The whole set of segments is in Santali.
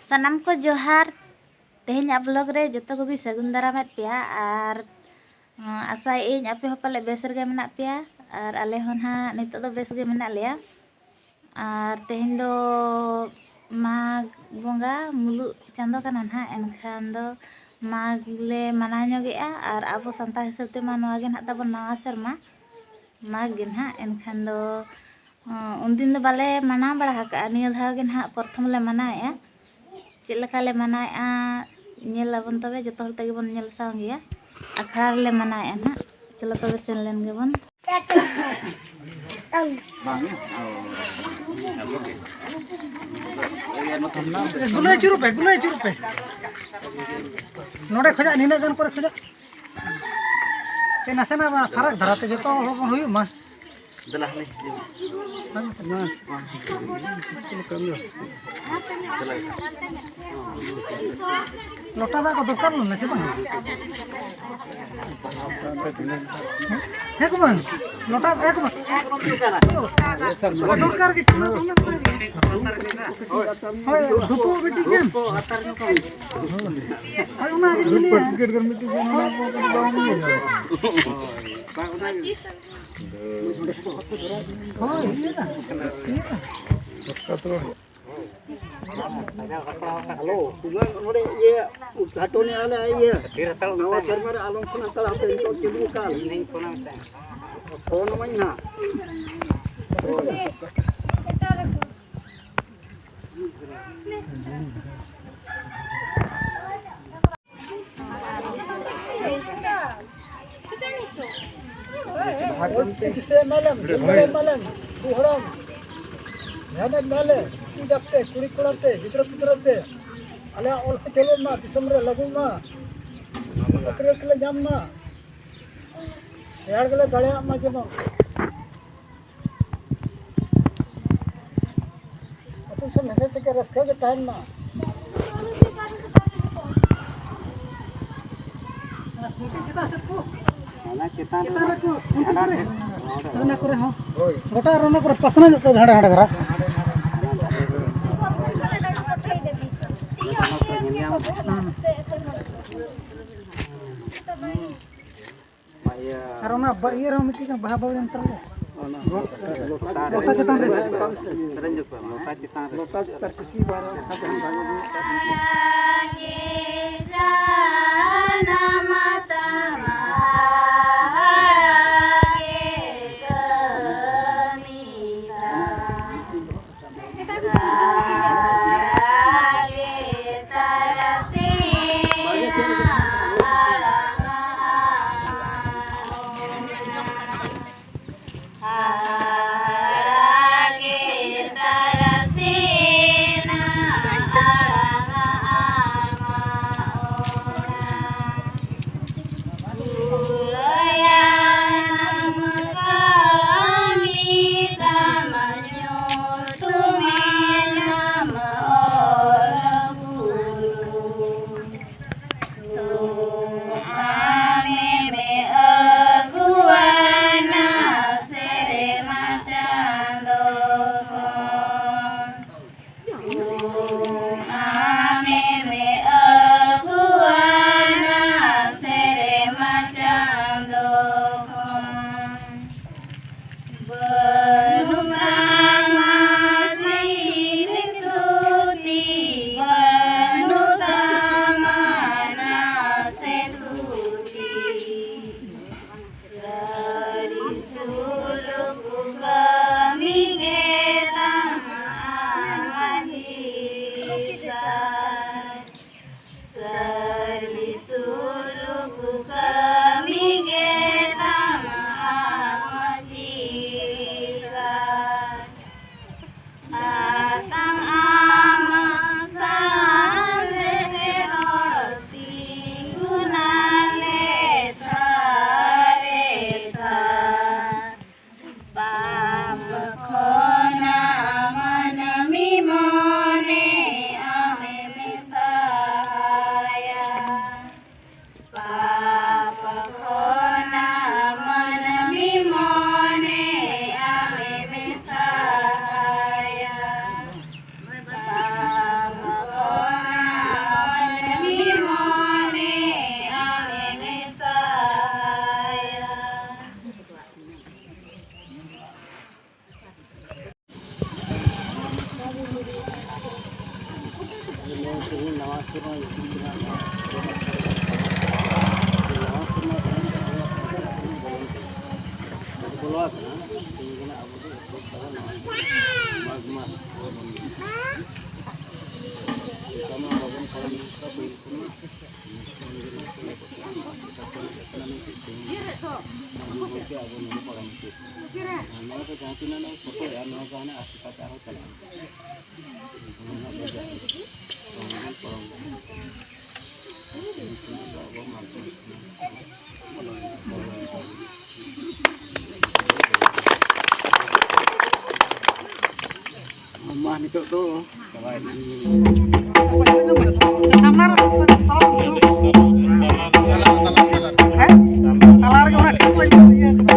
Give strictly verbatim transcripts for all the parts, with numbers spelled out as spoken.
ᱥᱟᱱᱟᱢ ᱠᱚ ᱡᱚᱦᱟᱨ᱾ ᱛᱮᱦᱮᱧᱟᱜ vlog ᱨᱮ ᱡᱚᱛᱚ ᱠᱚᱜᱮ ᱥᱟᱹᱜᱩᱱ ᱫᱟᱨᱟᱢᱮᱫ ᱯᱮᱭᱟ ᱟᱨ, ᱟᱸ, ᱟᱥᱟᱭᱮᱫ ᱟᱹᱧ ᱟᱯᱮ ᱦᱚᱸ ᱯᱟᱞᱮ ᱵᱮᱥ ᱨᱮᱜᱮ ᱢᱮᱱᱟᱜ ᱯᱮᱭᱟ ᱟᱨ ᱟᱞᱮ ᱦᱚᱸ ᱱᱟᱦᱟᱜ ᱱᱤᱛᱚᱜ ᱫᱚ ᱵᱮᱥ ᱜᱮ ᱢᱮᱱᱟᱜ ᱞᱮᱭᱟ᱾ ᱟᱨ ᱛᱮᱦᱮᱧ ᱫᱚ ᱢᱟᱜᱽ ᱵᱚᱸᱜᱟ ᱢᱩᱞᱩᱜ ᱪᱟᱸᱫᱳ ᱠᱟᱱᱟ ᱱᱟᱦᱟᱜ, ᱮᱱᱠᱷᱟᱱ ᱫᱚ ᱢᱟᱜᱽ ᱞᱮ ᱢᱟᱱᱟᱣ ᱧᱚᱜᱮᱜᱼᱟ ᱟᱨ ᱟᱵᱚ ᱥᱟᱱᱛᱟᱲ ᱦᱤᱥᱟᱹᱵ ᱛᱮᱢᱟ ᱱᱚᱣᱟ ᱜᱮ ᱱᱟᱦᱟᱜ ᱛᱟᱵᱚᱱ ᱱᱟᱣᱟ ᱥᱮᱨᱢᱟ, ᱢᱟᱜᱽ ᱜᱮ ᱱᱟᱦᱟᱜ᱾ ᱮᱱᱠᱷᱟᱱ ᱫᱚ ᱦᱚᱸ, ᱩᱱᱫᱤᱱ ᱫᱚ ᱵᱟᱞᱮ ᱢᱟᱱᱟᱣ ᱵᱟᱲᱟ ᱟᱠᱟᱫᱼᱟ, ᱱᱤᱭᱟᱹ ᱫᱷᱟᱣ ᱜᱮ ᱱᱟᱦᱟᱜ ᱯᱨᱚᱛᱷᱚᱢ ᱞᱮ ᱢᱟᱱᱟᱣᱮᱫᱼᱟ᱾ ᱪᱮᱫ ᱞᱮᱠᱟ ᱞᱮ ᱢᱟᱱᱟᱣᱮᱫᱼᱟ, ᱧᱮᱞ ᱟᱵᱚᱱ ᱛᱚᱵᱮ, ᱡᱚᱛᱚ ᱦᱚᱲ ᱛᱮᱜᱮ ᱵᱚᱱ ᱧᱮᱞ ᱥᱟᱢᱟᱝ ᱜᱮᱭᱟ᱾ ᱟᱠᱷᱲᱟ ᱨᱮᱞᱮ ᱢᱟᱱᱟᱣᱮᱫᱼᱟ ᱱᱟᱦᱟᱜ᱾ ᱪᱚᱞᱚ ᱛᱚᱵᱮ ᱥᱮᱱ ᱞᱮᱱ ᱜᱮᱵᱚᱱ᱾ ᱜᱩᱞᱟᱹᱭ ᱟᱹᱪᱩᱨᱚᱜ ᱯᱮ, ᱜᱩᱞᱟᱹᱭ ᱟᱹᱪᱩᱨᱚᱜ ᱯᱮ᱾ ᱱᱚᱰᱮ ᱠᱷᱚᱱᱟᱜ ᱱᱤᱱᱟᱹᱜ ᱜᱟᱱ ᱠᱚᱨᱮ ᱠᱷᱚᱱᱟᱜ᱾ ᱥᱮ ᱱᱟᱥᱮᱱᱟᱜ ᱯᱷᱟᱨᱟᱠ ᱫᱷᱟᱨᱟ ᱛᱮ ᱡᱚᱛᱚ ᱦᱚᱲ ᱵᱚᱱ ᱦᱩᱭᱩᱜ ᱢᱟ᱾ ᱫᱮᱞᱟ ᱦᱟᱱᱮ ᱤᱫᱤ ᱢᱮ᱾ ᱢᱟ᱾ ᱪᱮᱫ ᱞᱮᱠᱟ ᱦᱩᱭᱩᱜᱼᱟ? ᱪᱟᱞᱟᱜ ᱜᱮ᱾ ᱞᱚᱴᱟ ᱫᱟᱜ ᱠᱚ ᱫᱚᱨᱠᱟᱨ ᱞᱮᱱᱟ ᱥᱮ ᱵᱟᱝ? ᱦᱮᱸ ᱠᱚ ᱵᱟᱝ? ᱞᱚᱴᱟ, ᱦᱮᱸ ᱠᱚ ᱵᱟᱝ? ᱫᱚᱨᱠᱟᱨ ᱜᱮ ᱪᱮᱫ ᱦᱚᱸ ᱵᱟᱝ᱾ ᱦᱳᱭ, ᱫᱷᱩᱯᱩ ᱵᱤᱴᱤ ᱜᱮᱢ᱾ ᱦᱳᱭ, ᱚᱱᱟ ᱜᱮ ᱞᱟᱹᱭᱟ᱾ ᱦᱳᱭ, ᱤᱭᱟᱹ ᱫᱟ᱾ ᱤᱭᱟᱹ ᱫᱟ᱾ ᱦᱮᱞᱳ, ᱱᱚᱰᱮ ᱤᱭᱟᱹ ᱩᱫᱽᱜᱷᱟᱴᱚᱱᱮᱜᱼᱟ ᱞᱮ, ᱤᱭᱟᱹ ᱱᱟᱣᱟ ᱥᱮᱨᱢᱟ ᱨᱮ ᱟᱞᱚᱢ ᱯᱷᱳᱱ ᱦᱟᱛᱟᱲᱟ, ᱦᱟᱯᱮ ᱱᱤᱛᱚᱜ ᱪᱟᱹᱞᱩ ᱟᱠᱟᱱ᱾ ᱯᱷᱳᱱ ᱟᱹᱧ ᱦᱟᱸᱜ᱾ ᱚᱞ ᱪᱤᱠᱤ ᱥᱮ ᱮᱢᱟᱞᱮᱢ, ᱡᱚᱢ ᱧᱩ ᱮᱢᱟᱞᱮᱢ, ᱵᱩ ᱦᱟᱲᱟᱢ, ᱫᱷᱮᱭᱟᱱ ᱮᱢᱟᱞᱮ, ᱠᱩᱲᱤ ᱡᱟᱠᱛᱮ, ᱠᱩᱲᱤ ᱠᱚᱲᱟ ᱛᱮ, ᱜᱤᱫᱽᱨᱟᱹ ᱯᱤᱫᱽᱨᱟᱹ ᱛᱮ, ᱟᱞᱮᱭᱟᱜ ᱚᱞ ᱠᱚ ᱪᱟᱹᱞᱩᱜ ᱢᱟ, ᱫᱤᱥᱚᱢ ᱨᱮ ᱞᱟᱹᱜᱩᱜ ᱢᱟ, ᱱᱚᱠᱨᱤ ᱠᱚᱞᱮ ᱧᱟᱢ ᱢᱟ, ᱨᱮᱭᱟᱲ ᱜᱮᱞᱮ ᱫᱟᱲᱮᱭᱟᱜ ᱢᱟ ᱡᱮᱢᱚᱱ᱾ ᱟᱹᱛᱩ ᱫᱤᱥᱚᱢ ᱦᱮᱸᱥᱮᱡ ᱛᱮᱜᱮ ᱨᱟᱹᱥᱠᱟᱹ ᱜᱮ ᱛᱟᱦᱮᱱ ᱢᱟ᱾ ᱚᱱᱟ ᱠᱷᱩᱱᱴᱤ ᱪᱮᱛᱟᱱ ᱥᱮᱫ ᱠᱚ, ᱚᱱᱟ ᱪᱮᱛᱟᱱ ᱪᱮᱛᱟᱱ ᱨᱮ᱾ ᱨᱮᱠᱚ, ᱠᱷᱩᱱᱴᱤ ᱠᱚᱨᱮ, ᱚᱱᱟ ᱠᱚᱨᱮ ᱦᱚᱸ᱾ ᱦᱳᱭ᱾ ᱜᱚᱴᱟ ᱟᱨ ᱚᱱᱟ ᱠᱚᱨᱮ ᱯᱟᱥᱱᱟᱣ ᱧᱚᱜ ᱠᱚ ᱦᱟᱸᱰᱮ ᱦᱟᱸᱰᱮ ᱫᱷᱟᱨᱟ᱾ ᱟᱨ ᱚᱱᱟ ᱵᱟ-, ᱤᱭᱟᱹ ᱨᱮᱦᱚᱸ ᱢᱤᱫᱴᱤᱡ ᱵᱟᱦᱟ ᱵᱟᱹᱣᱲᱤ ᱱᱮᱛᱟᱨ ᱫᱚ᱾ ᱞᱚᱴᱟ ᱪᱮᱛᱟᱱ ᱨᱮ᱾ ᱞᱚᱴᱟ ᱪᱮᱛᱟᱱ ᱨᱮ᱾ ᱞᱚᱴᱟ ᱪᱮᱛᱟᱱ ᱨᱮ ᱠᱩᱥᱤ ᱵᱟᱨ ᱠᱟᱛᱷᱟ ᱡᱟᱦᱟᱸ ᱵᱟᱝ ᱟᱹᱜᱩ ᱠᱟᱜ᱾ ᱛᱮᱦᱮᱧ ᱱᱟᱣᱟ ᱥᱮᱨᱢᱟ ᱧᱩᱛᱩᱢ ᱛᱮ ᱱᱟᱜ ᱱᱚᱣᱟ ᱱᱟᱣᱟ ᱥᱮᱨᱢᱟ ᱵᱚᱞᱚᱱ ᱛᱮ ᱵᱚᱞᱚ ᱟᱠᱟᱱᱟ᱾ ᱛᱮᱦᱮᱧ ᱫᱚ ᱱᱟᱜ ᱟᱵᱚ ᱫᱚ ᱮᱛᱚᱦᱚᱵ ᱛᱟᱵᱚᱱ ᱱᱚᱣᱟ ᱢᱟᱜᱽ ᱢᱟᱥ ᱵᱚᱱ ᱚᱱᱠᱟ ᱢᱟ ᱵᱟᱵᱚᱱ ᱯᱟᱨᱚᱢ ᱟᱠᱟᱫ ᱯᱟᱹᱦᱤᱞ ᱠᱷᱚᱱᱟᱜ᱾ ᱱᱚᱣᱟ ᱫᱚ ᱡᱟᱦᱟᱸ ᱛᱤᱱᱟᱹᱜ ᱱᱚᱣᱟ ᱯᱷᱳᱴᱳᱭᱟ, ᱱᱚᱣᱟ ᱫᱚ ᱦᱟᱱᱮ ᱟᱥᱮ ᱯᱟᱥᱮ ᱟᱨᱦᱚᱸ ᱪᱟᱞᱟᱜᱼᱟ᱾ ᱢᱟ ᱱᱤᱛᱚᱜ ᱫᱚ ᱪᱟᱵᱟᱭᱮᱱᱟ᱾ ᱥᱟᱢᱱᱟ ᱨᱮ ᱦᱮᱸ? ᱛᱟᱞᱟ ᱨᱮᱜᱮ ᱚᱱᱟ ᱴᱷᱤᱠ ᱠᱚ ᱤᱭᱟᱹ ᱠᱟᱱᱟ᱾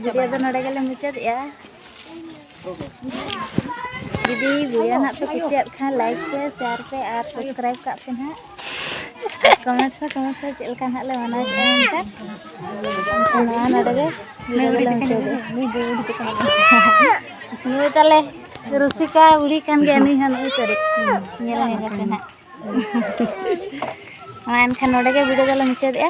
ᱵᱷᱤᱰᱤᱭᱳ ᱫᱚ ᱱᱚᱰᱮ ᱜᱮᱞᱮ ᱢᱩᱪᱟᱹᱫᱮᱜᱼᱟ᱾ ᱡᱩᱫᱤ ᱵᱷᱤᱰᱤᱭᱳ ᱱᱟᱜ ᱯᱮ ᱠᱩᱥᱤᱭᱟᱜ ᱠᱷᱟᱱ, ᱞᱟᱭᱤᱠ ᱯᱮ, ᱥᱮᱭᱟᱨ ᱯᱮ ᱟᱨ ᱥᱟᱵᱥᱠᱨᱟᱭᱤᱵ ᱠᱟᱜ ᱯᱮ ᱱᱟᱦᱟᱜ᱾ ᱠᱚᱢᱮᱱᱴᱥ ᱨᱮ, ᱠᱚᱢᱮᱱᱴᱥ ᱨᱮ ᱪᱮᱫ ᱞᱮᱠᱟ ᱱᱟᱦᱟᱜ ᱞᱮ ᱢᱟᱱᱟᱣ ᱠᱮᱫᱼᱟ ᱢᱮᱱᱛᱮ᱾ ᱮᱱᱠᱷᱟᱱ ᱱᱚᱣᱟ ᱱᱚᱰᱮ ᱜᱮ ᱵᱷᱤᱰᱤᱭᱳ ᱫᱚᱞᱮ ᱢᱩᱪᱟᱹᱫᱮᱜᱼᱟ᱾ ᱱᱩᱭ ᱛᱟᱞᱮ ᱨᱩᱥᱤᱠᱟ ᱵᱩᱲᱦᱤ ᱠᱟᱱ ᱜᱮᱭᱟ, ᱱᱩᱭ ᱦᱚᱸ ᱱᱩᱭ ᱛᱟᱹᱨᱤ᱾ ᱧᱮᱞ ᱧᱮᱞ ᱯᱮ ᱱᱟᱦᱟᱜ᱾ ᱢᱟ ᱮᱱᱠᱷᱟᱱ ᱱᱚᱰᱮ ᱜᱮ ᱵᱷᱤᱰᱤᱭᱳ ᱫᱚᱞᱮ ᱢᱩᱪᱟᱹᱫᱮᱜᱼᱟ᱾